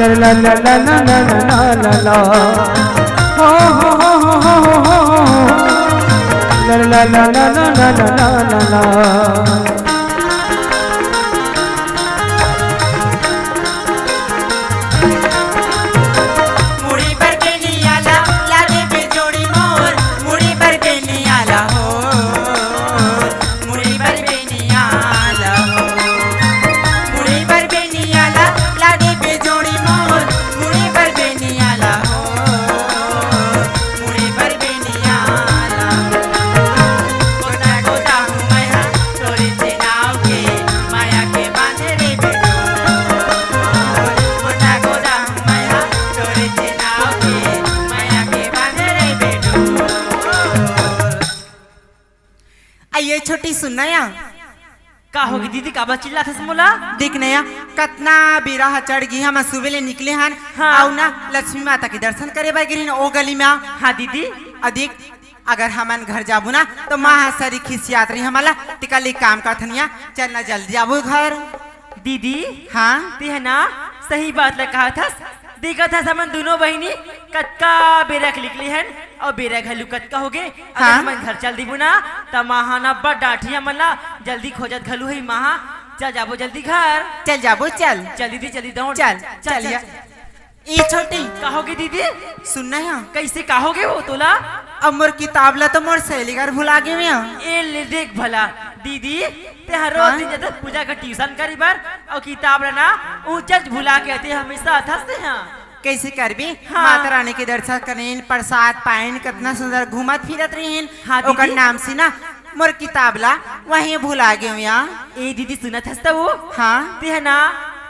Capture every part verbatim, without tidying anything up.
ला ला ला ला ला ला ला ला। हो हो हो हो हो हो हो। ला ला ला ला ला ला ला ला ला। मुड़ी बर बेनिया ला, ला दे बेजोड़ी मोर, मुड़ी बर बेनिया ला हो, मुड़ी बर बेनिया ला हो, मुड़ी बर बेनिया ला, ला दे बेजोड़ी मोर, मुड़ी बर बेनिया ला हो, मुड़ी बर बेनिया ला हो। गोता गोता हूँ मैं हा, तोरे चेनाव के, माया के बांधे रे बेटो। गोता गोता हूँ मैं हा, तोरे चेनाव के, माया के बांधे रे बेटो। आ ये छोटी सुन ना या। का होगे दीदी, काबर चिल्लाथस मोला? देख ना या, कतना बेरा ह चढ़ गे, हमन सुबह ले निकले हन, हाँ। अउ ना लक्ष्मी माता के दर्शन करे बर गे रहेन ओ गली में। हाँ दीदी। अउ देख, अगर हमन घर जाबो ना, तो माँ ह सरी खिसियात रही हमला, तेकर ले काम करथन या, चल ना जल्दी जाबो घर। दीदी, हाँ? तेह ना सही बात ल कहत हस। देखत हस, हमन दूनों बहिनी कतका बेरा के निकले हन, अउ बेरा घलू कतका होगे। अगर हाँ? हमन घर चल दिबो ना, त माँ ह ना बड़ डांटही हमन ला, जल्दी खोजत घलू ही माँ ह। चल जाबो जल्दी घर। चल जाबो, चल। चल दीदी, जल्दी दौड़। चल, चल, चल चल। या। ए छोटी। का होगे दीदी? सुन ना या। कइसे, का होगे वो तोला? अब मोर किताब ला तो मोर सहेली घर भुला गे हँव। ए ले देख भला दीदी, तेहा रोज हाँ? दिन जाथस पूजा के ट्यूशन करे बर, अउ किताब ला ना उचेच भुला के आथस, हमेशा आथस तेहा। कइसे करबे? हाँ। माता रानी के दर्शन करेन, प्रसाद पाएन, कतना सुंदर घूमत फिरत रहेन। हाँ, ओकर दीदी। नाम से ना मोर किताब ला वहीं भुला गे हँव या। ए दीदी, सुनत हस त वो? हाँ। तेह ना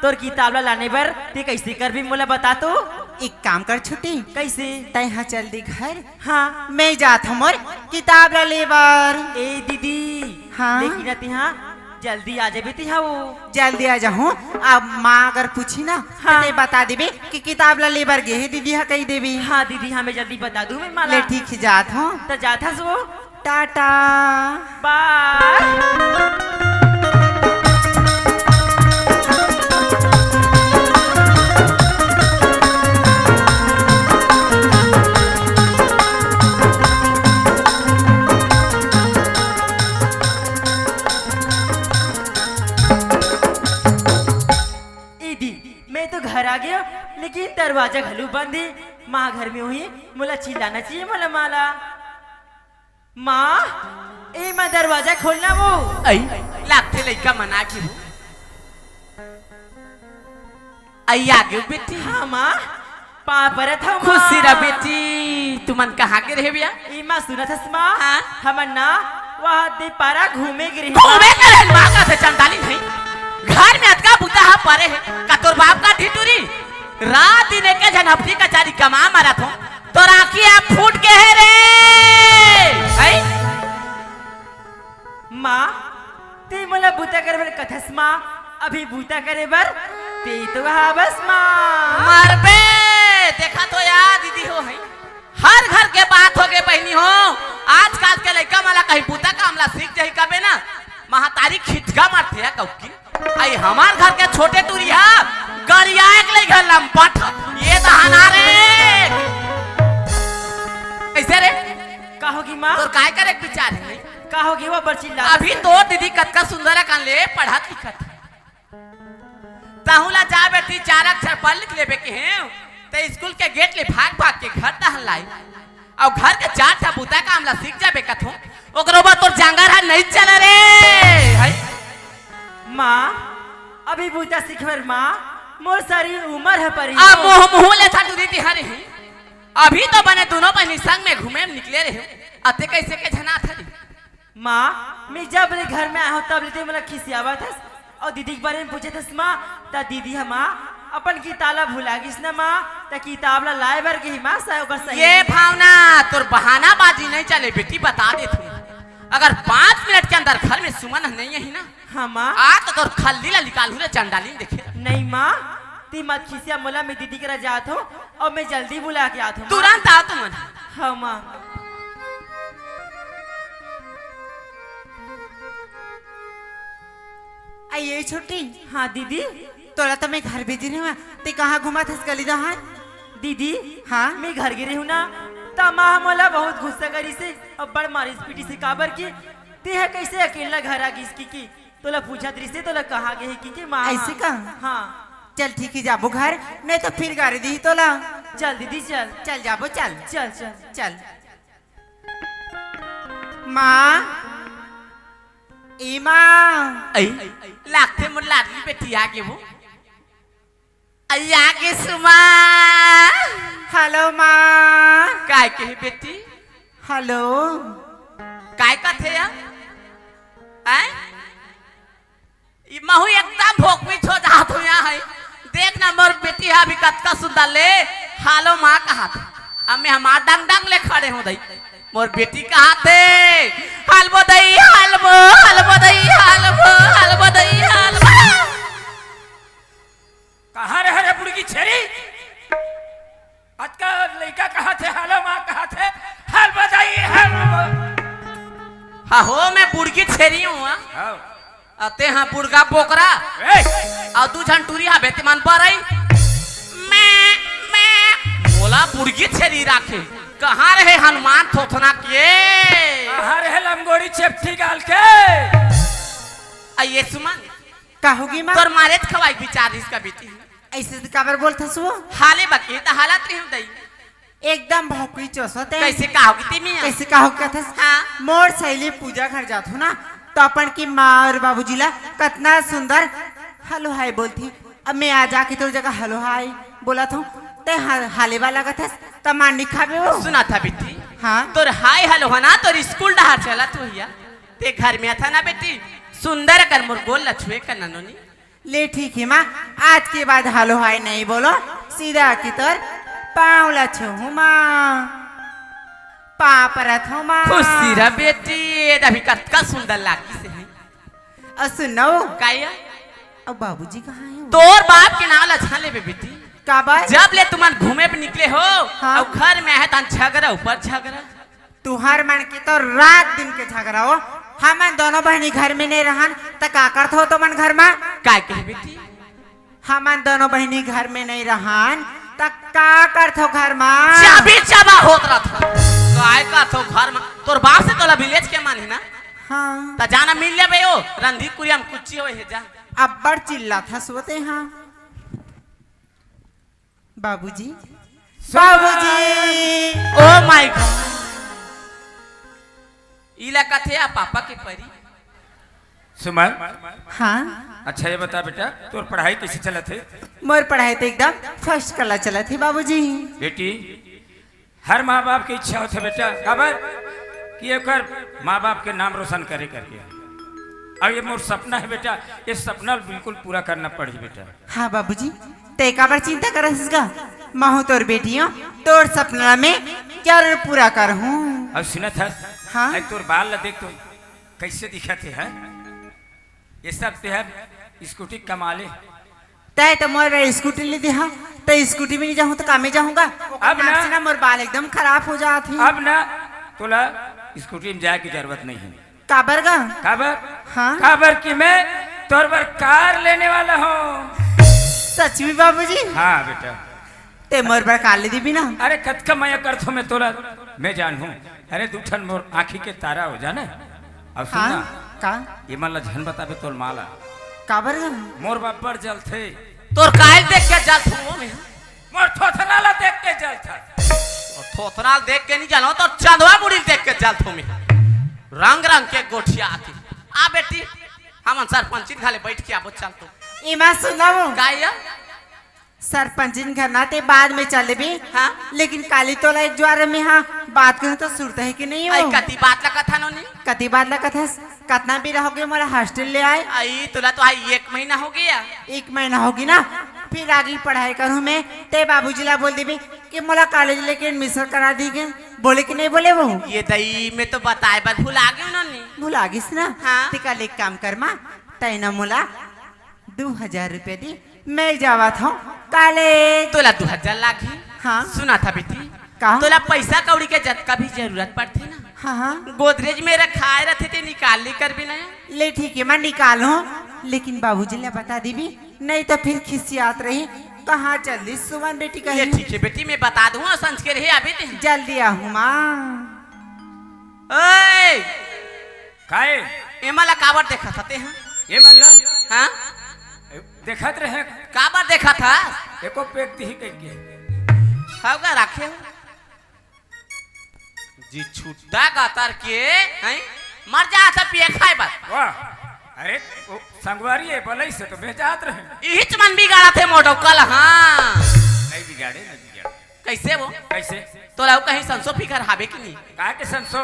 तोर किताब ला लाने बर तें कइसे करबे, मोला बता तो। एक काम कर छोटी। कइसे? तैं हा चल दे घर। हाँ। मैं जात हँव मोर किताब ला ले बर। ए दीदी। हाँ। लेकिन तेहा जल्दी आ जाबे तेहा वो। जल्दी आ जाहूँ। अब माँ अगर पूछही ना, हाँ। त तें बता देबे कि किताब ला ले बर गे हे दीदी हा, कहि देबे। हाँ दीदी, हाँ, मैं जल्दी बता दूँ मैं माँ ला। ले ठीक हे, जात हँव। त जात हस वो। टाटा। बाय। ए दी, मैं तो घर आ गेंव, लेकिन दरवाजा घलो बंद हे। माँ घर में होही, मोला चिल्लाना चाहिए, मोला माँ ला। माँ, ए माँ, दरवाजा खोलना वो। अई, लागथे लइका मन आ गे हो। अई, आ गेव बेटी। हाँ माँ, पाँव परत हँव माँ। खुशी रह बेटी, तुमन कहाँ गे रहेव या? ए माँ, सुनत हस माँ? हाँ? हमन ना वहाँ दे पारा घूमे गे रहेन। घूमे गे रहेन माँ, का से चंडाली नहीं। घर में अतका बुता हा परे हे, का तोर बाप का ढिंडुरी? रात दिन एके झन हफटी कचारी कमा मरत हो, तोर आँखी अब फूट गे हे रे। हई? माँ, तें मोला बूता करे बर कथस माँ, अभी बूता करे बर तें तो हा बस माँ। मरबे, देखा तो या दीदी हो हई। हर घर के बात होगे बहिनी हो। आजकल के लइका मन ला कहीं बूता काम ला सीख जाही कबे ना, महतारी खिचका मारथे या कउकी। अई हमर घर के छोटे टूरी हा, गरियाए के लइका लंपट, ये दहाना रे। कइसे रे? का होगे माँ? तोर काय करे के विचार हे? का होगे वो बड़ चिल्ला? अभी तोर दीदी कतका सुंदर अकन ले पढ़त लिखत हे। तहूँ ला जा बेटी, चार अक्षर पढ़ लिख लेबे के हे, त स्कूल के गेट ले भाग भाग के घर डहन लाई। अउ घर के चार ठा बूता काम ला सीख जाबे कथों, ओकरो बाद तोर जांगर हा नइ चला रे। हई? माँ, अभी बूता सीखे बर माँ, मोर सारी उमर हा परी अब हो। मुँह, मुँह लेथा टूरी तिहारे ही। अभी तो बने दूनों बहिनी संग में घूमे में निकले रहे हो, अते कइसे के झनात हरी? माँ, मैं जब ले घर में आए हँव, तब ले तें मोला खिसियावत हस अउ दीदी के बारे में पूछत हस माँ, त दीदी हा माँ अपन किताब ला भुला गिस ना माँ, त किताब ला लाए बर गेही माँ, स-, ओकर सही ये भावना, तोर बहानाबाजी नइ चले बेटी, बता देत हँव। अगर पाँच मिनट के अंदर घर में सुमन नइ आही ना, हाँ माँ। आ तो तोर खल्ली ला निकालहूँ रे चंडालिन देखे। नहीं माँ, तें मत खिसिया मोला, मैं दीदी करा जात हँव अउ मैं जल्दी बुला के आत हँव माँ। तुरंत आ तुमन। हाँ माँ। अई ए छोटी। हाँ दीदी। तोला तो मैं घर भेजे रहेंव, ते कहाँ घुमाथस गली डहर? दीदी, हाँ? मैं घर गे रहेंव ना, त माँ ह मोला बहुत गुस्सा करिस हे, अब्बड़ मारिस पीटिस हे, काबर कि ते ह कइसे अकेल्ला घर आ गिस कि, कि तोला पूछत रिहिस हे, तोला कहाँ गे हे कि, कि माँ ह। अइसे का? हाँ। चल ठीक हे, जाबो घर, नहीं तो फिर गारी दिही तोला। चल दीदी, चल। चल जाबो, चल। चल, चल। चल। माँ, ए माँ। अई, लागथे मोर लाडली बेटी आगे वो। अई आगे सुमा। हेलो माँ। काय कहे बेटी? हेलो। काय कथे या? हैं? ई महू एकदम भोकमी छो जात हूँ यहाँ है। देख ना मोर बेटी हा अभी कतका सुंदर ले। हेलो माँ कहत। अब मैं हमार डंग डंग ले खड़े हूँ दई। मोर बेटी कहत हे। हलबो दई, हलबो, हलबो दई, हलबो, हलबो दई, हलबो। कहाँ रहे रे बुड़गी छेरी? अतका लइका कहत हे, हेलो माँ कहत हे, हलबो दई, हलबो। हाँ हो, मैं बुड़गी छेरी हूँ, हाँ। हाँ। अते हाँ बुड़गा बोकरा। ए! अउ दू झन टूरी हा बेटी मन पर आई। मैं, मैं। मोला बुड़गी छेरी राखे। कहाँ रहे हनुमान थोथना के? कहाँ रहे लंगोड़ी चेपटी गाल के? आ ये सुमन। का होगे माँ? तोर मारे त खवाई विचार इसका बेटी। अइसे त काबर बोलथस वो? हाले बके त हालत नहीं दई। एकदम भौंकरी चोसत हे। कइसे का होगे ते मियाँ? कइसे का होगे कथस? हाँ। मोर सहेली पूजा घर जात हूँ ना, तो अपन की माँ अउ बाबूजी ला कतना सुंदर हेलो हाय बोलथे। अब मैं आ जाके तोर जगह हेलो हाय बोलत हूँ, ते हा-, हाले वाला कथस, त मार नहीं खाबे वो। सुनत हा बेटी। हाँ। तोर हाय हेलो हा ना, तोर स्कूल डहर चलत होही या। ते घर में अथस ना बेटी, सुंदर कर मोर गोड़ ला छुए कर ना नोनी। ले ठीक हे माँ, आज के बाद हेलो हाय नहीं बोलों, सीधा आके तोर पाँव ला छूहूँ माँ, पाँव परत हूँ माँ। खुशी रह बेटी, ए अभी कतका सुंदर लागिस हे। अउ सुन ना वो। काय? अउ बाबूजी कहाँ हे वो? तोर बाप के नाम ला झन लेबे बेटी। काबर? जब ले तुमन घूमे पे निकले हो, हाँ। अउ घर में आहे तहान झगरा ऊपर झगरा। तुहर मन के तो रात दिन के झगरा हो। हमन दोनों बहिनी घर में नहीं रहन, त का करथो तुमन घर में? काय कहे बेटी? हमन दोनों बहिनी घर में नहीं रहन, त का करथो घर में? चाबी चाबा होत रहथो। काय करथो घर में? तोर बाप से तोला विलेज के मन हे ना? हाँ। त जाना मिल लेबे ओ, रंधी कुरिया में कुच्ची होए हे जा। अब्बड़ चिल्लाथस वो ते हाँ। बाबूजी, बाबूजी। Oh my God। इला कथे आ पापा के परी। सुमन। हाँ। अच्छा ये बता बेटा, तोर पढ़ाई कइसे चलत हे? मोर पढ़ाई तो एकदम first class चलत हे बाबूजी। बेटी, हर माँ बाप के इच्छा होथे बेटा, काबर कि ओकर माँ बाप के नाम रोशन करे करके। अउ ये मोर सपना हे बेटा, ये सपना ल बिल्कुल पूरा करना पड़ही बेटा। हाँ बाबूजी, ते काबर चिंता करत हस गा? महूँ तोर बेटी हूँ, तोर सपना में जरूर पूरा करहूँ। अउ सुनत हस? हाँ? अरे तोर बाल ला देख तो, कइसे दिखत हे, हैं? ये सब ते हर स्कूटी कमाले। तैं तो मोर बर स्कूटी ले दिहा, त स्कूटी में नहीं जाहूँ त कामे जाहूँ गा? अब ना। नाम से ना मोर बाल एकदम खराब हो जात हे। अब ना, तोला स्कूटी में जाए के जरूरत नहीं हे। काबर गा? काबर? हाँ? काबर कि मैं तोर बर कार लेने वाला हूँ। सच में बाबूजी? हाँ बेटा। ते मोर बर कार ले दिबे ना? अरे कतका मया करथों मैं तोला, मैं जानहूँ। अरे दू ठन मोर आँखी के तारा हो जाने। अउ सुन हाँ? ना, का? ये मन ला झन बताबे तोर माँ ला। काबर गा? मोर बब्बर जलथे। तोर काय ल देख के जलथों मैं? मोर थोथना ला देख के जलथा। तोर थोथना ला देख के नहीं जलहूँ, तोर चंदवा मुड़ी ल देख के जलथों मैं। रंग रंग के गोठियाथे। आ बेटी, हमन सरपंचिन घर ले बइठ के आबो, चल तो। एमा सुनव। काय या? सरपंचिन घर ना ते बाद में चल देबे। हाँ? लेकिन काली तोला एक जुवार में हाँ बात कहूँ तो सुरता हे कि नहीं हो? अई कती बात ला कथा नोनी? कती बात ला कथस? कतना बेरा होगे मोला हॉस्टल ले आए? अई तोला तो आई एक महीना होगे या। एक महीना होगे ना, फिर आगे पढ़ाई करहूँ मैं। ते बाबूजी ला बोल देबे कि मोला कॉलेज लेके एडमिशन करा दीही। बोले कि नहीं बोले वो? ये दई, मैं तो बताए बर भुला गेंव नोनी। भुला गिस ना? हाँ। तेकर ले एक काम कर माँ, तैं ना मोला दू हजार रुपया दे, मैं जावत हूँ कॉलेज। तोला दू हजार लागही? हाँ। सुनत हा बेटी, का? तोला पैसा कौड़ी के जतका भी जरूरत पड़थे ना, हाँ, हाँ। गोदरेज में रखाए रथे, ते निकाल ले करबे ना। ले ठीक हे, मैं निकालहूँ, लेकिन बाबूजी ला बता देबे, नहीं तो फिर खिसियात रही। कहाँ चल दी सुमन बेटी ये कहीं? ठीक है बेटी, मैं बता दूँ, संझ के रहे अभी ते। जल्दी आहू माँ। ओए! काहे? एमा ला काबर देखत हते, हाँ? ये मन ला? हाँ? देखत रहे। काबर देखत हस? एको पेक दिही कहिके। हवगा राखे हो। जी छुट्टा गतर के, हैं? मर जा सब पिए खाए बस। वाह, अरे, वो संगवारी है, बोले से तो मैं जात रहे। इहिच मन बिगाड़त हे मोटो कल, हाँ। नहीं बिगाड़े, नहीं बिगाड़े। कैसे वो? कैसे? तोला कहीं संसो फिकर हावे कि नहीं? का के संसो?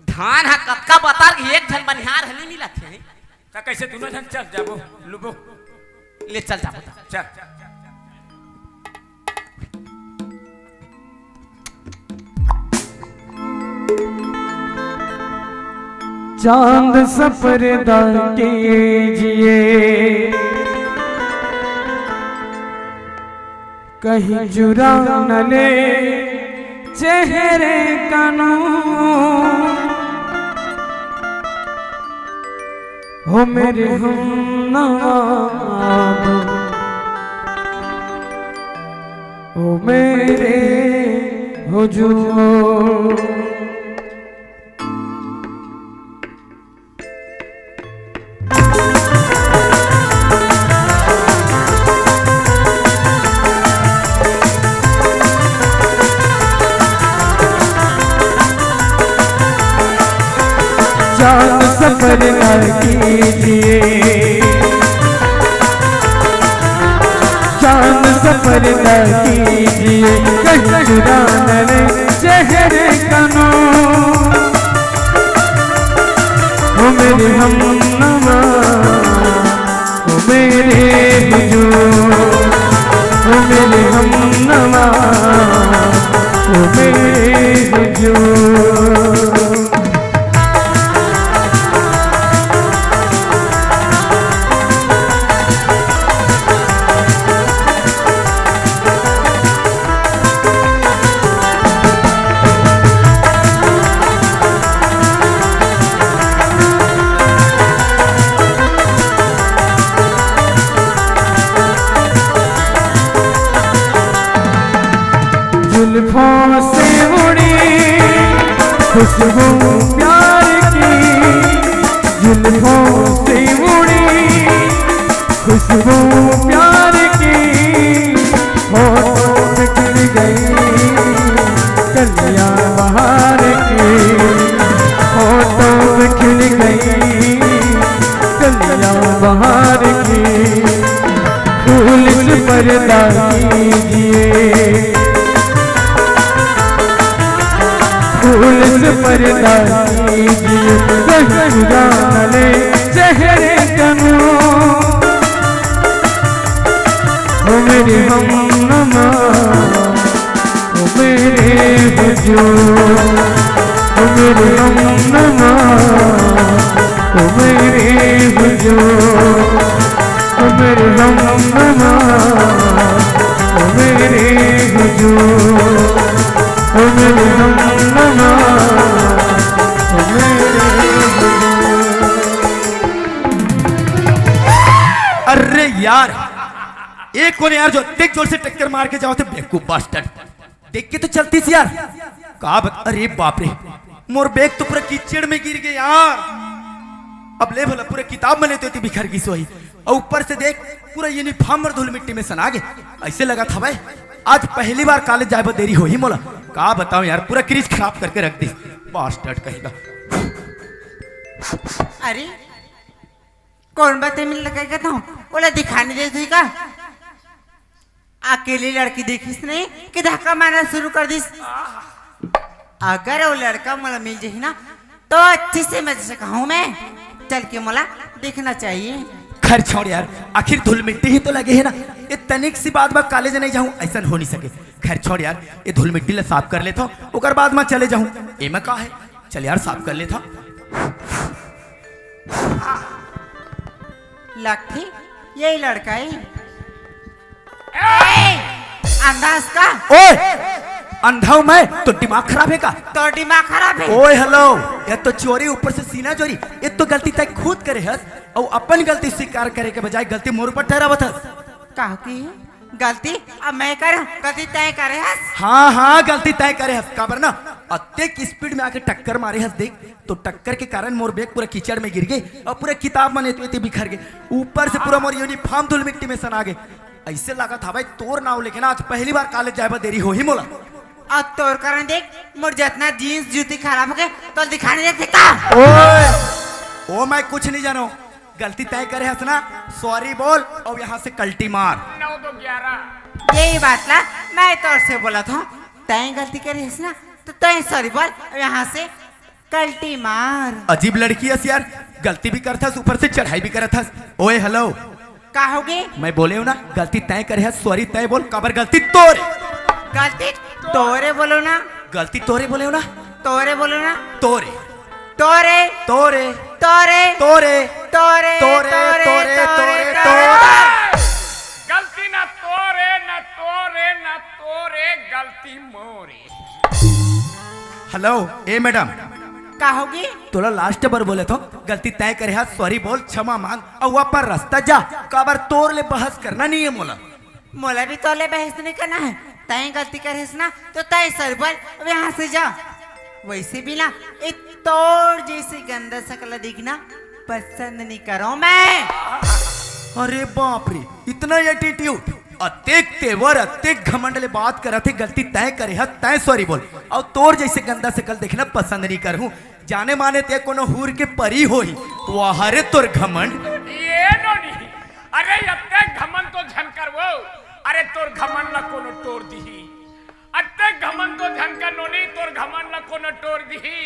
धान ह कतका बतर के एक झन बनिहार ह नहीं मिलत हे। त कैसे दुनों झन चल जाबो, लुबो? ले चल जाबो त। चल। चांद सपरदा कीजिए, कहीं चुरा न ले चेहरे का नूर। हो मेरे हम नवाब, हो मेरे हुजूर। चांद सफर न कीजिए, चांद सफर न कीजिए, कहीं चुरा न ले चेहरे का नूर। ओ मेरे हमनवा, ओ मेरे हुजूर, ओ मेरे हमनवा, ओ मेरे हुजूर। जुल्फों से उड़ी खुशबू प्यार की, जुल्फों से उड़ी खुशबू प्यार की, होठों पे खिल गई कलियां बहार की, होठों पे खिल गई कलियां बहार की। फूल से पर्दा कीजिए, फूल से पर्दा कीजिए, कहीं चुरा न ले चेहरे का नूर। ओ मेरे हमनवा, ओ मेरे हुजूर, ओ मेरे हमनवा, ओ मेरे हुजूर, ओ मेरे हमनवा, ओ मेरे हुजूर, ओ मेरे हमनवा, ओ मेरे हुजूर। अरे यार, एक कोने यार जो अतेक जोर से टक्कर मार के जावथे बेवकूफ बास्टर्ड। देख के तो चलतीस यार। का बत-, अरे बाप रे, मोर बैग तो पूरा कीचड़ में गिर गे यार। अब ले भला पूरा किताब मन ले तो एती बिखर गिस होही। अउ ऊपर से देख, पूरा यूनिफॉर्म अउ धूल मिट्टी में सना गे। अइसे लगत हवय आज पहली बार कॉलेज जाए बर देरी होही मोला। का बतावं यार, पूरा क्रीज खराब करके रख दिस बास्टर्ड कहीं का। अरे, कोन बात हे मिल लगे का तो? ओला दिखा नहीं देती का? अकेली लड़की देखिस नहीं कि धक्का मारना शुरू कर दिस। अगर वो लड़का मोला मिल जाही ना, तो अच्छे से मजे से कहूँ मैं, चल के मोला देखना चाहिए। खैर छोड़ यार, आखिर धूल मिट्टी ही तो लगे हे ना। ये तनिक सी बात बर कॉलेज नहीं जाहूँ, अइसन हो नहीं सके। खैर छोड़ यार, ये धूल मिट्टी ला साफ कर लेथंव, ओकर बाद मैं चले जाहूँ। एमा का हे, चल यार साफ कर लेथंव। लगथे यही लड़का हे। ए, अंधा हस का? ओए, अंधा हूँ मैं? तो दिमाग खराब हे का? तो दिमाग खराब हे। ओए, हेलो, ये तो चोरी, ऊपर से सीना चोरी। ये तो गलती तैं खुद करे हस, अउ अपन गलती स्वीकार करे के बजाय गलती मोर ऊपर ठहरावत हस। काहो कि गलती अब मैं करे हंव, गलती तैं करे हस। हाँ, हाँ, गलती तैं करे हस। काबर ना, अतेक speed में आके टक्कर मारे हस, देख, तो टक्कर के कारण मोर bag पूरा कीचड़ में गिर गे अउ पूरा किताब मन एती ओती बिखर गे। ऊपर से पूरा मोर uniform धूल मिट्टी में सना गे। अइसे लागत हवय तोर नाव लेके ना आज पहली बार college जाए बर देरी होही मोला। अउ तोर कारण देख, मोर जतना jeans जूती खराब होगे, तोला दिखाने देथे का? ओए, ओ मैं कुछ नहीं जानों। गलती तैं करे हस ना, sorry बोल अउ यहाँ से कल्टी मार। नौ दो ग्यारह। यही बात ला मैं तोर से बोलत हंव, तैं गलती करे हस ना, तो तैं sorry बोल अउ यहाँ से कल्टी मार। अजीब लड़की हस यार, गलती भी करत हस, ऊपर से चढ़ाई भी करत हस। ओए hello। का होगे? मैं बोले हंव ना, गलती तैं करे हस, sorry तैं बोल, काबर गलती तोरे। गलती तोरे बोलेंव ना। गलती तोरे बोले हंव ना। तोरे बोलेंव ना। तोरे। तोरे। तोरे। तोरे। तोरे। तोरे। तोरे। तोरे। तोरे। गलती ना तोरे, ना तोरे, ना तोरे, गलती मोरे। Hello, ए madam। का होगे? तोला last बार बोलत हंव, गलती तैं करे हस, sorry बोल, क्षमा मांग, अउ अपन रस्ता जा, काबर तोर ले बहस करना नहीं हे मोला। मोला भी तोर ले बहस नहीं करना हे, तैं गलती करे हस ना, तो तैं sorry बोल, अब यहाँ से जा। वैसे भी ना, ए तोर जैसे गंदा सकल ला देखना पसंद नहीं करंव मैं। अरे बाप रे, इतना attitude, अतेक तेवर, अतेक घमंड ले बात करत हे, गलती तैं करे हस, तैं sorry बोल। अउ तोर जैसे गंदा सकल देखना पसंद नहीं करहूँ। जाने माने तैं कोनो हूर के परी होही। वाह रे तोर घमंड। ये नोनी, अरे अतेक घमंड तो झन कर वो। अरे तोर घमंड ला कोनो टोर दिही। अतेक घमंड तो झन कर नोनी, तोर घमंड ला कोनो टोर दिही।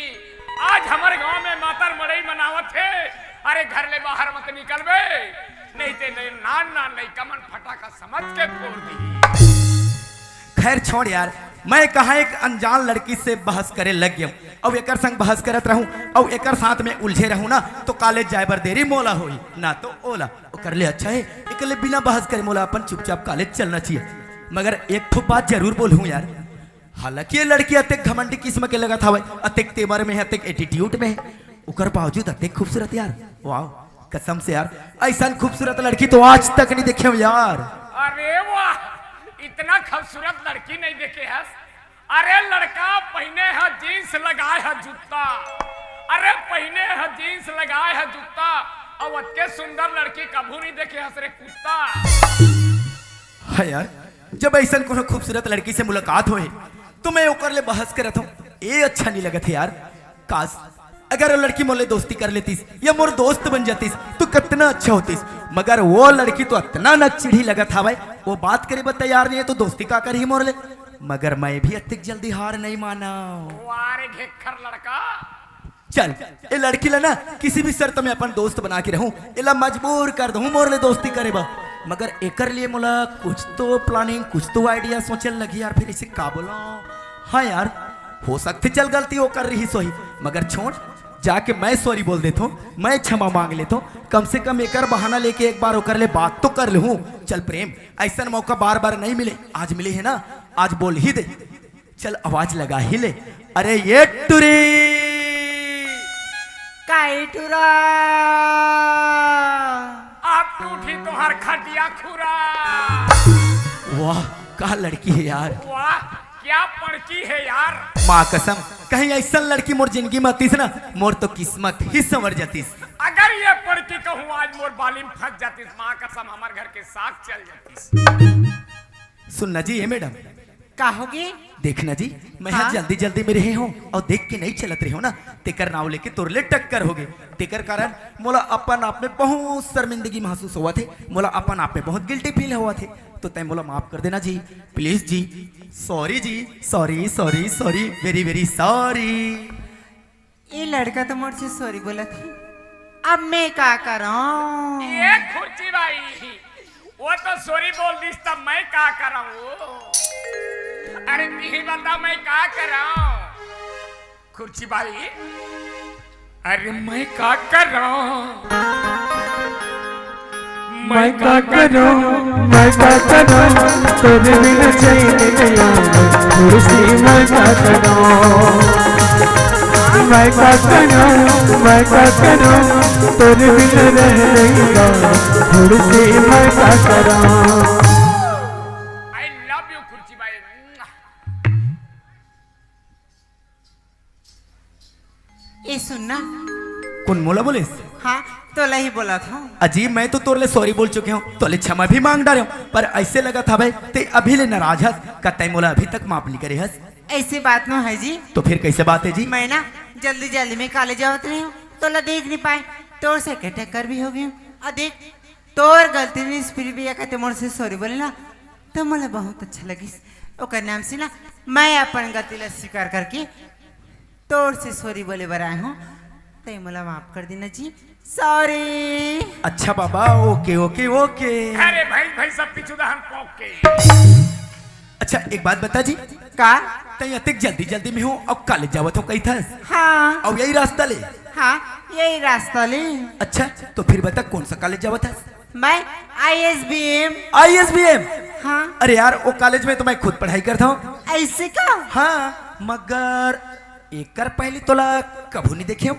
आज हमर गांव में मातर मड़ई मनावत हे। अरे घर ले बाहर मत निकलबे, नहीं ते ले नान नान लइका मन फटाका समझ के फोर दिही। खैर छोड़ यार, मैं कहाँ एक अनजान लड़की से बहस करे लग गेंव, अउ एकर संग बहस करत रहूं, अउ एकर साथ में उलझे रहूं ना, तो college जाए बर देरी मोला होही, ना तो ओला। ओकर ले अच्छा हे, एकर ले बिना बहस करे मोला अपन चुपचाप college चलना चाहिए। मगर एक ठो बात जरूर बोलहूं यार, हालांकि ये लड़की अतेक घमंडी किस्म के लगत हवय, अतेक तेवर में हे, अतेक attitude में हे, ओकर बावजूद अतेक खूबसूरत यार। वाह, कसम से यार, अइसन खूबसूरत लड़की तो आज तक नहीं देखे हंव यार। अरे वाह, इतना खूबसूरत लड़की नहीं देखे हस? अरे लड़का पहिने ह jeans, लगाए ह जूता। अरे पहिने ह jeans, लगाए ह जूता। अउ अतके सुंदर लड़की कभू नहीं देखे हस रे कुत्ता। हाँ यार, जब अइसन कोनो खूबसूरत लड़की से मुलाकात होए, तो मैं ओकर ले बहस करत हंव, ए अच्छा नहीं लगत हे यार। काश, अगर वो लड़की मोर ले दोस्ती कर लेतिस या मोर दोस्त बन जातिस, तो कितना अच्छा होतिस। मगर वो लड़की तो अतना नकचिढ़ी लगत हवय, वो बात करे बर तैयार नहीं हे, तो दोस्ती का करही मोर ले। मगर मैं भी अतिक जल्दी हार नहीं मानंव। वाह रे घेक्खर लड़का। चल, ए लड़की ला ना किसी भी शर्त में अपन दोस्त बना के रहूं, एला मजबूर कर दूं मोर ले दोस्ती करे बर। मगर एकर लिए मोला कुछ तो planning, कुछ तो idea सोचे ल लगही यार, फिर इसे का बोलंव? हाँ यार, हो सकथे चल गलती ओकर रहिस होही, मगर छोड़, जाके मैं sorry बोल देथंव, मैं क्षमा मांग लेथंव। कम से कम एकर बहाना लेके एक बार ओकर ले बात तो कर लेहूं। चल प्रेम, अइसन मौका बार बार नहीं मिले, आज मिले हे ना, आज बोल ही दे। चल आवाज लगा ही ले। अरे ये टुरी। काई टुरा। अब टूटी तोहर खटिया खुरा। वाह, का लड़की हे यार। वाह, क्या पड़की हे यार। माँ कसम, कहीं अइसन लड़की मोर जिंदगी में आतिस ना, मोर तो किस्मत ही संवर जातिस। अगर ये पड़की कहूँ आज मोर बाली में फंस जातिस, माँ कसम हमर घर के साग चल जातिस। सुन ना जी, ए madam। का होगे? देख ना जी, मैं हाँ? जल्दी जल्दी में रहे हंव अउ देख के नहीं चलत रहे हंव ना, तेकर नाव लेके तोर ले टक्कर होगे। तेकर कारण मोला अपन आप में बहुत शर्मिंदगी महसूस होवत हे, मोला अपन आप में बहुत guilty feel होवत हे। तो तैं मोला माफ कर देना जी, please ji. Sorry ji, sorry, sorry, sorry, very, very sorry। ए लड़का तो मोर से sorry बोलत हे, अब मैं का करंव? ए खुर्ची बाई, वो तो sorry बोल दिस, तब मैं का करंव? अरे तिही बता, मैं का करंव? खुर्ची बाई, अरे मैं का करंव? मैं का करंव, मैं का करंव, तोरे बिना चैन नइ आवय, खुर्सी मैं का करंव। मैं का करूं, मैं का करूं, तेरे बिन रह नहीं जाऊं, थोड़ी सी मैं का करूं। I love you, खुर्ची बाई। ए सुन ना। कोन मोला बोलिस? हाँ, तोला ही बोलत हंव। अजी, मैं तो तोर ले sorry बोल चुके हंव, तोले क्षमा भी मांग डारे हंव, पर अइसे लगत हवय, तैं अभी ले नाराज हस, का तैं मोला अभी तक माफ नइ करे हस? अइसे बात नो हे जी। तो फिर कइसे बात हे जी? मैं ना जल्दी जल्दी में college जावत रहेंव, तोला देख नइ पाएंव, तोर से के टक्कर भी हो गेंव। अउ देख, तोर गलती नइ हे, फिर भी ये कहते मोर से sorry बोले ना, तो मोला बहुत अच्छा लगिस। ओकर नाम से ना मैं अपन गलती ला स्वीकार करके तोर से sorry बोले बर आए हंव, तैं मोला माफ कर देना जी, sorry। अच्छा बाबा, OK, OK, OK। अरे भाई, भाई सब पीछू दहन पोक के। अच्छा, एक बात बता जी। का? तैं अतेक जल्दी जल्दी में हंव अउ college जावत हंव कहिथस? हाँ। अउ यही रास्ता ले? हाँ, यही रास्ता ले। अच्छा, तो फिर बता कोन सा college जावत हस? मैं ISBM। ISBM? हाँ। अरे यार, वो college में तो मैं खुद पढ़ाई करत हंव। अइसे का? हाँ, मगर एकर पहली तोला कभू नइ देखे हंव।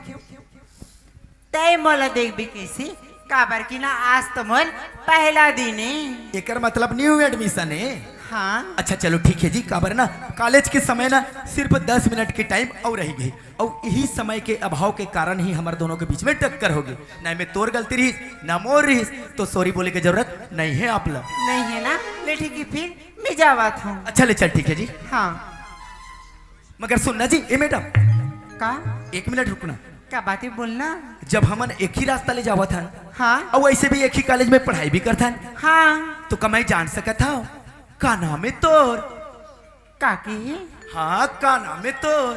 तैं मोला देखबे कइसे? काबर कि ना आज तो मोर पहला दिन हे। एकर मतलब new admission हे। हाँ। अच्छा चलो ठीक हे जी, काबर ना college के समय ना सिर्फ दस मिनट के time अउ रहि गे, अउ इही समय के अभाव के कारण ही हमर दोनों के बीच में टक्कर हो गे। ना एमे तोर गलती रहिस, ना मोर रहिस, तो sorry बोले के जरूरत नइ हे आप ला। नइ हे ना? ले ठीक हे, फिर मैं जावत हंव। अच्छा ले चल, ठीक हे जी। हाँ। मगर सुन ना जी, ए madam। का? एक मिनट रुक ना। का बात हे, बोल ना। जब हमन एक ही रास्ता ले जावत हन, हाँ। अउ वइसे भी एक ही college में पढ़ाई भी करथन, हाँ। तो का मैं जान सकत हंव का नाम हे तोर? का की? हाँ, का नाम हे तोर?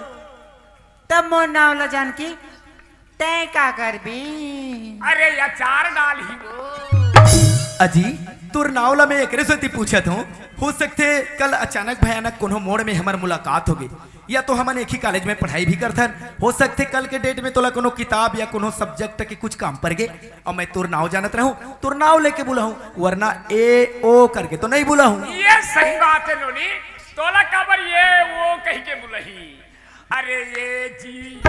तब मोर नाव ला जान के तैं का करबे? अरे, अचार डालही वो। अजी, तोर नाव ला मैं एकरे सेती पूछत हंव, हो सकथे कल अचानक भयानक कोनो मोड़ में हमर मुलाकात होगे, या तो हमन एक ही college में पढ़ाई भी करथन, हो सकथे कल के date में तोला कोनो किताब या कोनो subject के कुछ काम पर गे, अउ मैं तोर नाव जानत रहूं, तोर नाव लेके बुलाहूं, वरना ए ओ करके तो नइ बुलाहूं। ये सही बात हे नोनी, तोला काबर ए ओ कहिके बुलाही? अरे ए जी।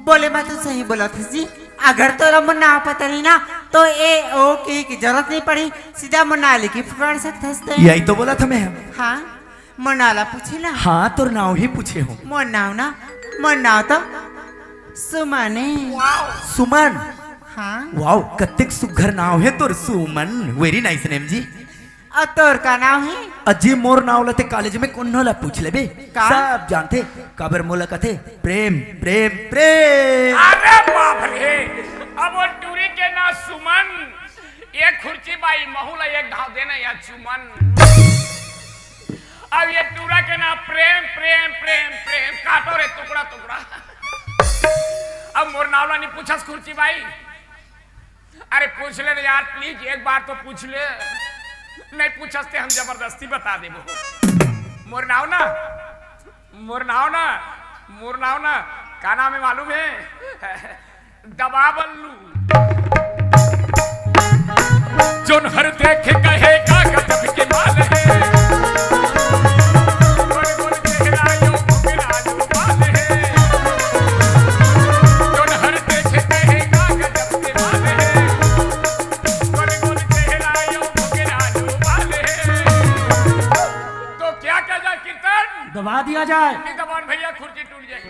बोले मा तो सही बोलत हस जी। अगर तोला मोर नाव पता नइ ना, तो ए ओ के, के जरूरत नइ पड़ही, सीधा मोर नाव लेके पुकार सकत हस तैं। यही तो बोलत हंव मैं। हाँ, मोर नाव ला पूछे ना। हाँ, तोर नाव ही पूछे हंव। मोर नाव ना, मोर नाव तो सुमन हे। सुमन? हाँ। Wow, कतेक सुघर नाव हे तोर सुमन। Very nice name जी। अउ तोर का नाव हे? अजी, मोर नाव ला ते college में कोनो ला पूछ लेबे, का? सब जानथे, काबर मोला कथे प्रेम, प्रेम, प्रेम। अरे बाप रे, अब वो टूरी के नाव सुमन, ए खुर्ची बाई महू ला एक घाव देना या चुमन। अब ए टूरा के नाव प्रेम, प्रेम, प्रेम, प्रेम, काटो रे टुकड़ा, टुकड़ा। अब मोर नाव ला नइ पूछस खुर्ची बाई, अरे पूछ ले ना यार, please, एक बार तो पूछ ले। नइ पूछस ते हम जबरदस्ती बता देबो। मोर नाव ना, मोर नाव ना, मोर नाव ना, का नाम हे मालूम हे? दबा बल्लू। जोन हर देखे कहे का गजब के माल हे। गोल गोल चेहरा यो घुघरालू बाल हे। जोन हर देखे कहे का गजब के माल हे। गोल गोल चेहरा यो घुघरालू बाल हे। तो क्या किया जाए कीर्तन? दबा दिया जाए। नहीं दबान भैया, खुर्ची टूट जाए।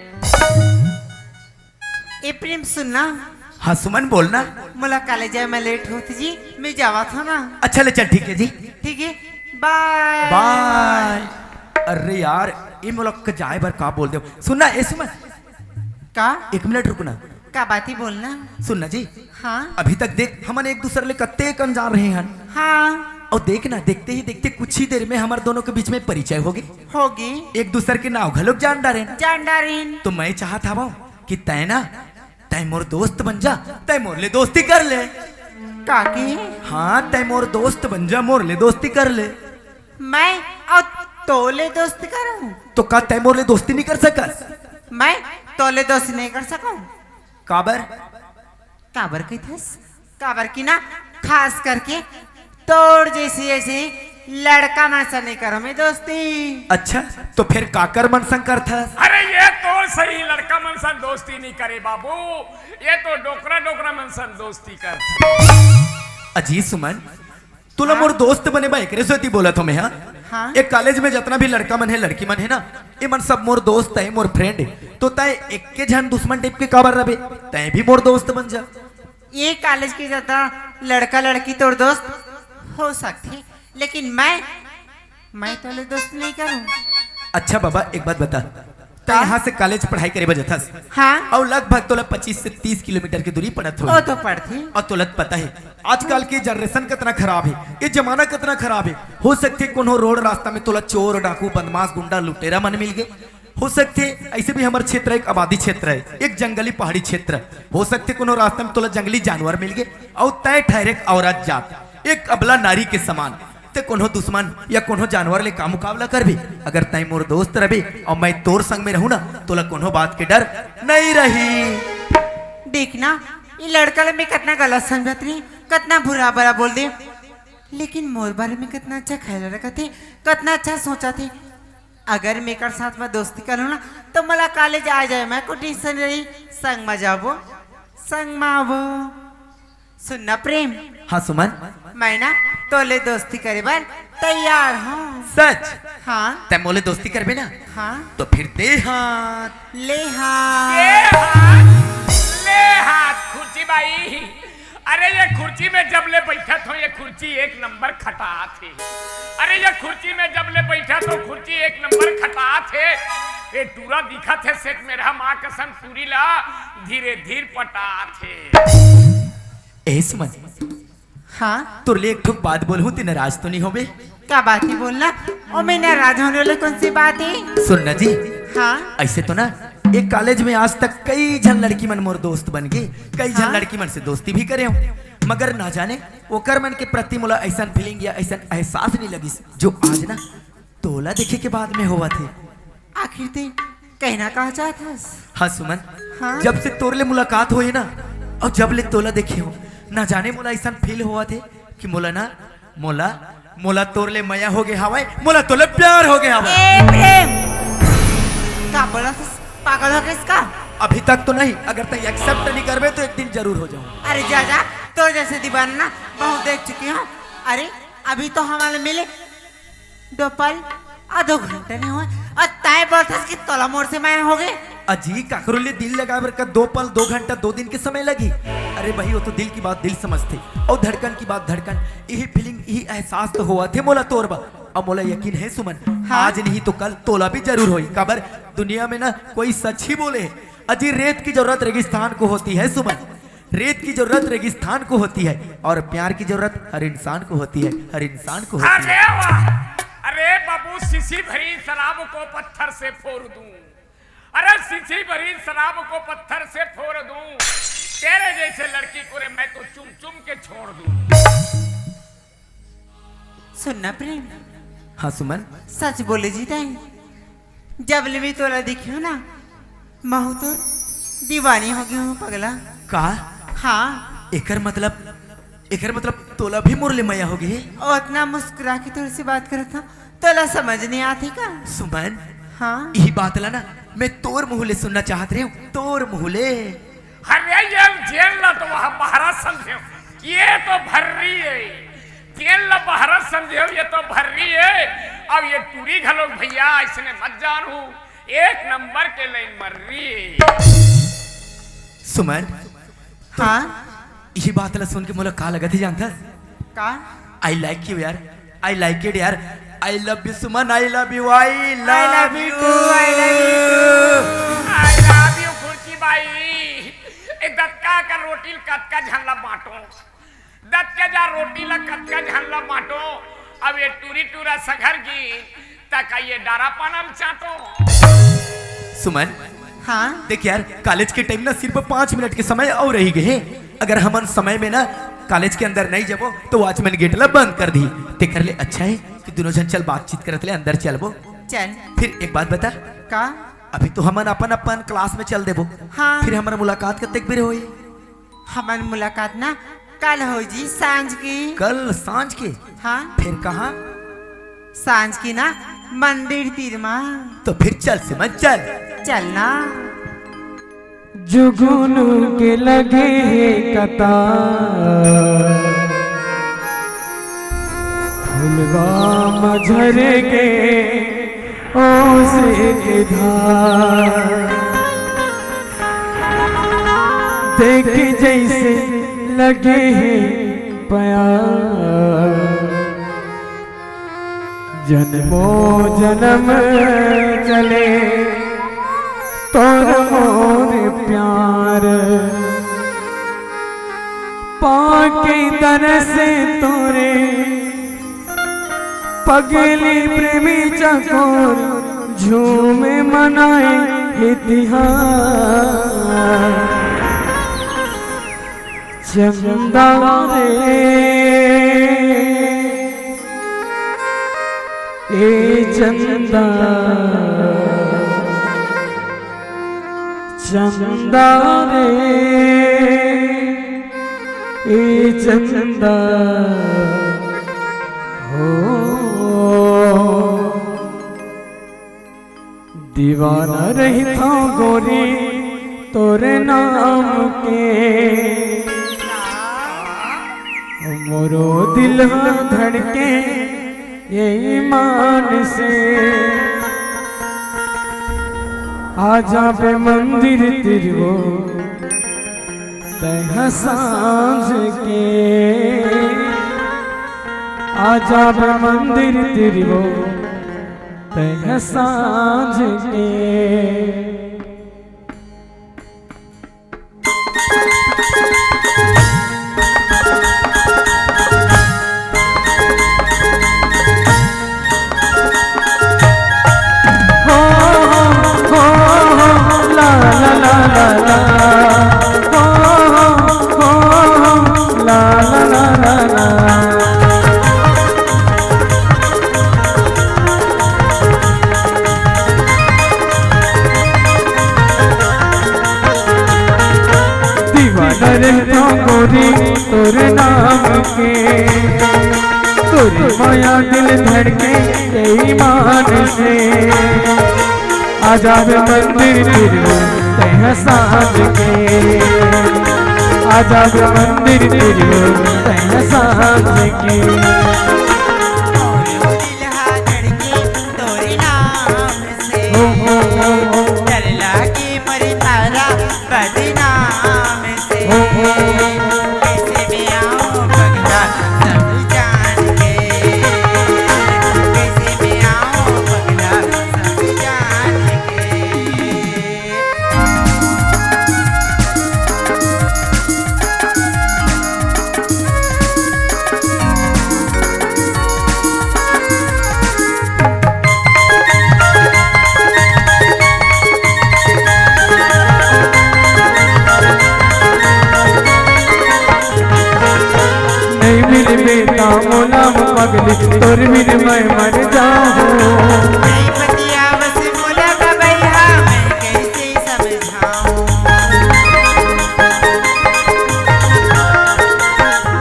ए प्रेम, सुन ना। हाँ सुमन, बोल ना। मोला college जाए में late होत जी, मैं जावत हंव ना। अच्छा ले चल, ठीक हे जी। ठीक हे, bye। Bye। अरे यार, ए मोला क-, जाए बर का बोल दे। सुन ना, ए सुमन। का? एक मिनट रुक ना। का बात हे, बोल ना। सुन ना जी। हाँ। अभी तक देख, हमन एक दूसर ले कतेक अनजान रहे हन। हाँ। अउ देख ना, देखते ही देखते कुछ ही देर में हमर दोनों के बीच में परिचय होगे। होगे। एक दूसर के नाव घलोक जान डारेन। जान डारेन। तो मैं चाहत हवंव कि तैं ना, तैं मोर दोस्त बन जा, तैं मोर ले दोस्ती कर ले। का की? हाँ, तैं मोर दोस्त बन जा, मोर ले दोस्ती कर ले। मैं अउ तोले दोस्ती करूं? तो का तैं मोर ले दोस्ती नहीं कर सकस? मैं तोले दोस्ती नहीं कर सकूं। काबर? काबर कहिथस? काबर कि ना, खास करके तोर जइसे जइसे लड़का मन से नहीं करूं मैं दोस्ती। अच्छा, तो फिर काकर मन संग करथस? अरे ये तो सही, लड़का मन संग दोस्ती नहीं करे बाबू, ये तो डोकरा डोकरा मन संग दोस्ती करथे। अजी सुमन, तोला हाँ? मोर दोस्त बने बर एकरे सेती बोलत हों मैं, हाँ? हाँ। एक कॉलेज में जतना भी लड़का मन हे, लड़की मन हे ना, ये मन सब मोर दोस्त हे, मोर फ्रेंड हे। तो तैं एके झन दुश्मन टाइप के काबर रबे? तैं भी मोर दोस्त बन जा। ये कॉलेज के ज्यादा लड़का लड़की तोर दोस्त हो सकथे, लेकिन मैं, मैं तोले दोस्त नहीं करूं। अच्छा बाबा, एक बात बता, तैं हाँ? यहाँ से कॉलेज पढ़ाई करे बर जथस, हाँ। अउ लगभग तोला पच्चीस से तीस किलोमीटर की दूरी पड़त होही। ओ तो पड़थे। अउ तोला पता हे, आजकल के जनरेशन कतना खराब हे, ये जमाना कतना खराब हे। हो सकथे कोनो रोड रास्ता में तोला चोर, डाकू, बदमाश, गुंडा, लुटेरा मन मिल गे। हो सकथे, ऐसे भी हमर क्षेत्र एक आबादी क्षेत्र हे, एक जंगली पहाड़ी क्षेत्र। हो सकथे कोनो रास्ता में तोला जंगली जानवर मिल गे, अउ तैं ठहरे एक औरत जात, एक अबला नारी के समान। तैं कोनो दुश्मन या कोनो जानवर ले का मुकाबला करबे? अगर तैं मोर दोस्त रबे अउ मैं तोर संग में रहूं ना, तोला कोनो बात के डर नहीं रही। देख ना, ये लड़का ले मैं कतना गलत समझत रही, कतना बुरा भला बोल दे, लेकिन मोर बारे में कतना अच्छा ख्याल रखत हे, कतना अच्छा सोचत हे। अगर मैं एकर साथ में दोस्ती कर लूं ना, तो मोला कॉलेज आ जाए, मैं को टेंशन रही, संग में जाबो, संग में आबो। सुन ना प्रेम। हाँ सुमन। मैं ना तोले दोस्ती करे बर तैयार हूँ। सच? हाँ। तैं मोले दोस्ती करबे ना? हाँ। तो फिर दे हाथ। ले हाथ। ले हाथ, ले हाथ, खुर्ची बाई। अरे ये खुर्ची में जब ले बैठत हों, ये खुर्ची एक नंबर खटात हे। अरे ये खुर्ची में जब ले बैठत हों, खुर्ची एक नंबर खटात हे। ये टूरा दिखत हे सेठ मेरा माँ कसम टूरी ला धीरे धीर पटात हे। ए सुमन, हाँ? तोर ले एक ठो बात बोलहूँ, तैं नाराज तो नहीं होबे? का बात हे बोल ना? ओ मैं नाराज होने वाली कौन सी बात हे? सुन ना जी। हाँ? ऐसे तो ना, एक कॉलेज में आज तक कई झन लड़की मन मोर दोस्त बन गे, कई झन हाँ? लड़की मन से दोस्ती भी करे हों, मगर ना जाने ओकर मन के प्रति मोला ऐसन फीलिंग या ऐसन एहसास नहीं लगिस, जो आज ना तोला देखे के बाद में होवत हे। आखिर तैं कहना का चाहत हस? हाँ सुमन, हाँ? जब से तोर ले मुलाकात होए ना, अउ जब ले तोला देखे हों, ना जाने मोला ऐसन फील होवत हे कि मोला ना, मोला, मोला तोर ले मया हो गे हवय, मोला तोर ले प्यार हो गे हवय। ए प्रेम, का बोलत हस? पागल हो गेस का? अभी तक तो नहीं, अगर तैं एक्सेप्ट नहीं करबे तो एक दिन जरूर हो जाऊं। अरे जा जा, तोर जैसे दीवाना ना बहुत देख चुकी हूँ। अरे अभी तो हमला मिले दो पल, आ दो घंटा नहीं होए, अउ तैं बोलथस कि तोला मोर से मया हो गे। अजी, काकरो ले दिल लगाए बर का दो पल, दो घंटा, दो दिन के समय लगी? अरे भाई, वो तो दिल की बात दिल समझथे, अउ धड़कन की बात धड़कन। यही फीलिंग, यही एहसास तो होवत हे मोला तोर बर। अउ मोला यकीन हे सुमन, हाँ? आज नहीं तो कल तोला भी जरूर होही। काबर दुनिया में ना कोई सच ही बोले। अजी, रेत की जरूरत रेगिस्तान को होती है सुमन, रेत की जरूरत रेगिस्तान को होती है और प्यार की जरूरत हर इंसान को होती है, हर इंसान को होती है। अरे वाह! अरे बाबू, शीशी भरी शराब को पत्थर से फोड़ दूं, अरे शीशी भरी शराब को पत्थर से फोड़ दूं, तेरे जैसे लड़की को रे मैं तो चुम चुम के छोड़ दूं। सुन ना प्रेम। हाँ सुमन। सच बोले जी तैं, जब ले मैं तोला देखी हूँ ना, महू तो दीवानी हो गई हूँ पगला। का? हाँ। एकर मतलब, एकर मतलब तोला भी मोर ले मया हो गई? अउ अतना मुस्कुरा के तोर से बात करत हूँ, तोला समझ नहीं आती का? सुमन, हाँ। यही बात ला ना मैं तोर मुँह ले सुनना चाहत रहे हूँ, तोर मुँह ले। अरे ये जेल ला तो वहाँ बहरा समझे, ये तो भर्री है। जेल ला बहरा समझे, ये तो भर्री है। अब ये टूरी घलोक भैया इसने मत जानू, एक नंबर के लाइन मर्री है। सुमन, तो हाँ? यही बात ला सुन के मोला का लगत ही जानता? का? I like you यार, I like it यार। I love you Suman, I love you, I love you too, I love you too। I love you खुर्ची बाई। ए दतका का रोटी ल कतका झन ला बांटो, दतका जा रोटी ला कतका झन ला बांटो। अब ये टूरी टूरा सघर गी, तका ये डारा पाना म चाटो। सुमन, हाँ? देख यार, कॉलेज के टाइम ना सिर्फ पाँच मिनट के समय अउ रही गे हे। अगर हमन समय में ना कॉलेज के अंदर नहीं जबो, तो वॉचमैन गेट ला बंद कर दी। तेकर ले अच्छा है कि दुनों झन चल बातचीत करत ले अंदर चलबो। चल। फिर एक बात बता। का? अभी तो हमन अपन अपन क्लास में चल देबो। हाँ। फिर हमर मुलाकात कतेक बेर होही? हमर मुलाकात ना कल हो जी, सांझ की। कल सांझ के? हाँ। फिर कहाँ? सांझ की ना मंदिर तीर मा। तो फिर चल सिमन, चल। चल ना। जुगनू के लगे हे कतार, फुलवा म झरे के ओस के धार। देख जइसे लगे हे प्यार, जनमो जनम चले तोर मोर प्यार। पाके तरस तोरे पगली प्रेमी चकोर, झूमे मनाए हे तिहार। चंदा रे, ए चंदा, चंदा रे, ए चंदा हो। दीवाना रहिथों गोरी तोरे नाम के, मोरो दिल ह धड़के ये ईमान से। आ जाबे मंदिर तीर वो तैं ह सांझ के, आ जाबे मंदिर तीर वो तैं ह सांझ के। दीवाना रहिथों गोरी तोरे नाम के, तोरे माया दिल धड़के ईमान से। आ जाबे मंदिर तीर वो तैं ह सांझ के, आ जाबे मंदिर तीर वो तैं ह सांझ के। मोर दिल हा धड़के तोरे नाम से। हो, हो, हो, हो। डर लागे मोर तारा बदनाम से। हो, हो, हो, हो। कैसे मैं आऊं पगला सब जान के, कैसे मैं आऊं पगला सब जान के। नइ मिलबे त मोला पगली, तोर बिन मैं मर जाहूं। नइ बतियावस मोला गवइहा, मैं कइसे समझाऊं?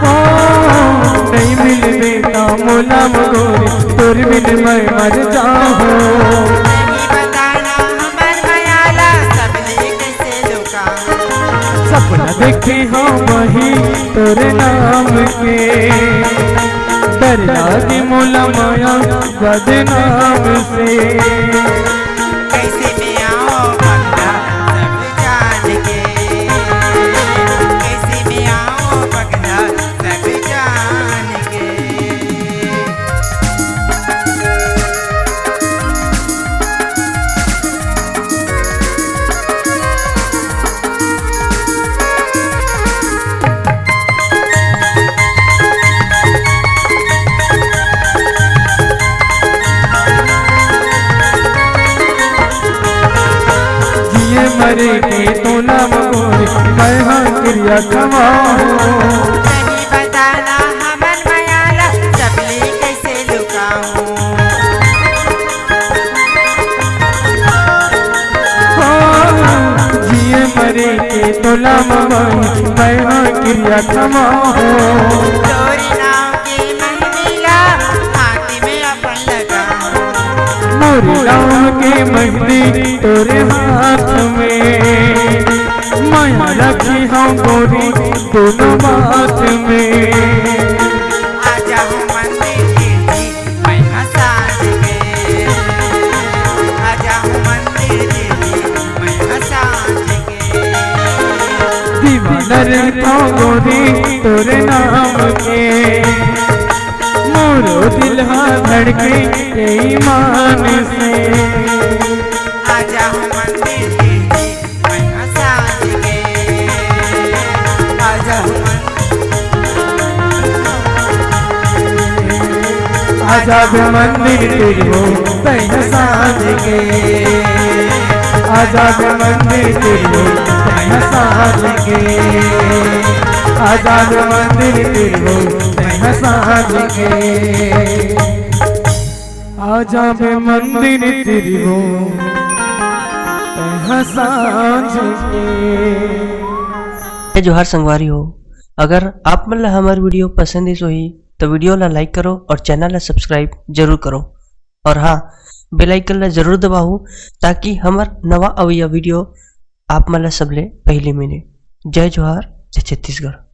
ओ, नइ मिलबे त मोला गोरी, तोर बिन मैं मर जाहूं। नइ बताना हमर मया ला, सबले कइसे लुकाहूं। सपना देखे हंव बहिनी तोरे नाम के, डर लागे मोला मया बदनाम से। कैसे मैं आऊं पगला सब जान के, कैसे मैं आऊं पगला सब जान के। जिए मरे के तो नाम गोरी, मैं हा किरिया खवाहूं। नहीं बताना हमर मया ला, सबले कैसे लुकाहूं। तोला ममई मैं ह किरिया खवाहूँ। तोरे नाम के मेहंदी ला हाथ में अपन लगाहूँ। मोरे नाम के मेहंदी तोरे हाथ में, मैं रखिहूँ गोरी दोनों बात में। आजा हो मंदिर के मैं ह सांझ के, आजा हो मंदिर के मैं ह सांझ के। दीवाना रहता गोरी तोरे नाम के, मोरो दिल हा धड़के ईमान से। आजा हो मंदिर के मैं ह सांझ के, आजा हो मंदिर आजा बे मंदिर तिरवो तैं ह सांझ के, आजा बे मंदिर तिरवो तैं ह सांझ के, आजा बे मंदिर तिरवो तैं ह सांझ के, आजा बे मंदिर तिरवो तैं ह सांझ के। जय जोहार संगवारी हो, अगर आप मन ला हमर वीडियो पसंद आइस होही तो वीडियो ला लाइक करो और चैनल ला सब्सक्राइब जरूर करो। और हाँ, बेल आइकन ला जरूर दबाओ, ताकि हमर नवा अवइया वीडियो आप मन ला सबले पहली मिले। जय जोहार, जय छत्तीसगढ़।